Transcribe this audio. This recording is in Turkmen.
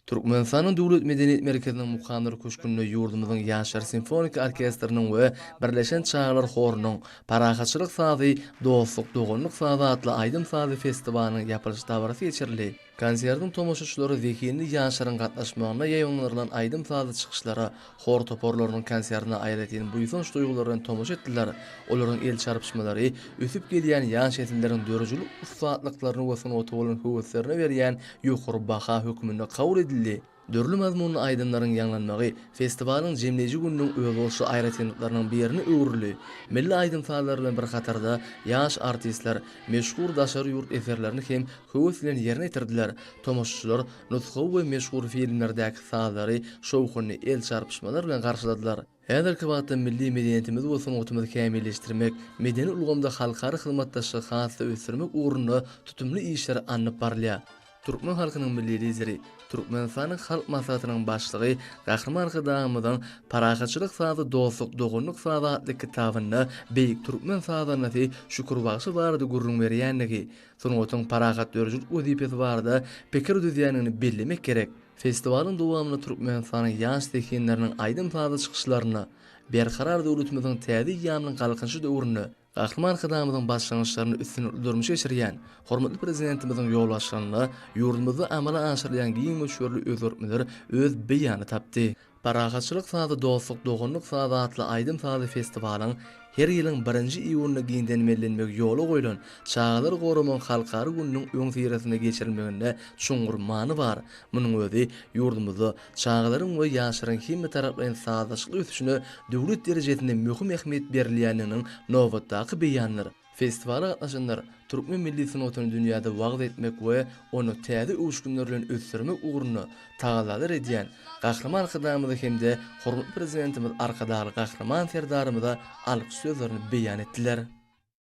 Türkmenistanyň Döwlet medeniýet merkeziniň Mukamlar köşgünde ýurdumyzyň Ýaşlar simfoniki orkestriniň we Birleşen çagalar horunyň Parahatçylyk sazy, dostluk, doganlyk sazy atly aýdym-sazly festiwalynyň ýapylyş dabarasy geçirildi. Konsertiň tomaşaçylary zehinli ýaşlaryň gatnaşmagynda ýaýbaňlandyrylan aýdym-sazly çykyşlara, hor toparlarynyň konsertine aýratyn buýsanç duýgulary bilen tomaşa etdiler. Olaryň el çarpyşmalary ösüp gelýän ýaş nesilleriň döredijilik ussatlyklaryny we sungata bolan höweslerine berýän ýokary baha hökmünde kabul edildi. Dürli mazmunly aýdymlaryň ýaňlanmagy festiwalyň jemleýji gününiň özboluşly aýratynlyklarynyň birine öwrüldi. Milli aýdym-sazlar bilen bir hatarda ýaş artistler meşhur daşary ýurt eserlerini hem höwes bilen ýerine ýetirdiler. Tomaşaçylar nusgawy we meşhur filmlerdäki sazlary şowhunly el çarpyşmalar bilen garşyladylar. Häzirki wagtda milli medeniýetimizi we sungatymyzy kämilleşdirmek, medeni ulgamda halkara hyzmatdaşlygy has-da ösdürmek ugrunda tutumly işler alnyp barylýar. Türkmen halkynyň Milli Lideri, Türkmenistanyň Halk Maslahatynyň Başlygy Gahryman Arkadagymyzyň Parahatçylyk sazy, dostluk, doganlyk sazy atly kitabynda beýik türkmen sazandasy Şükür bagşy barada gürrüň berýändigi, sungatyň parahat döredijilik wezipesi barada pikir düzýändigini bellemek gerek. Festiwalyň dowamynda Türkmenistanyň ýaş zehinleriniň aýdym-sazly çykyşlarynda Berkarar döwletimiziň täze eýýamynyň Galkynyşy döwründe Gahryman Arkadagymyzyň başlangyçlaryny üstünlikli durmuşa geçirýän hormatly Prezidentimiziň ýolbaşçylygynda ýurdumyzda amala aşyrylýan giň möçberli özgertmeler öz beýanyny tapdy. Parahatçylyk sazy dostluk doganlyk sazy atly aýdym-sazly festiwalyň her ýylyň birinji iýunynda giňden bellenmegi ýola goýlan Çagalary goramagyň halkara gününiň öňüsyrasynda geçirilmeginde çuňňur many bar. Munuň özi ýurdumyzda çagalaryň we ýaşlaryň hemmetaraplaýyn sazlaşykly ösüşine döwlet derejesinde möhüm ähmiýet berilýändiginiň nobatdaky beýanydyr. Festiwala gatnaşanlar türkmen milli sungatyny dünýäde wagyz etmek we ony täze öwüşginler bilen ösdürmek ugrunda tagallalar edýän Gahryman Arkadagymyza hem-de hormatly Prezidentimiz Arkadagly Gahryman Serdarymyza alkyş sözlerini beýan etdiler.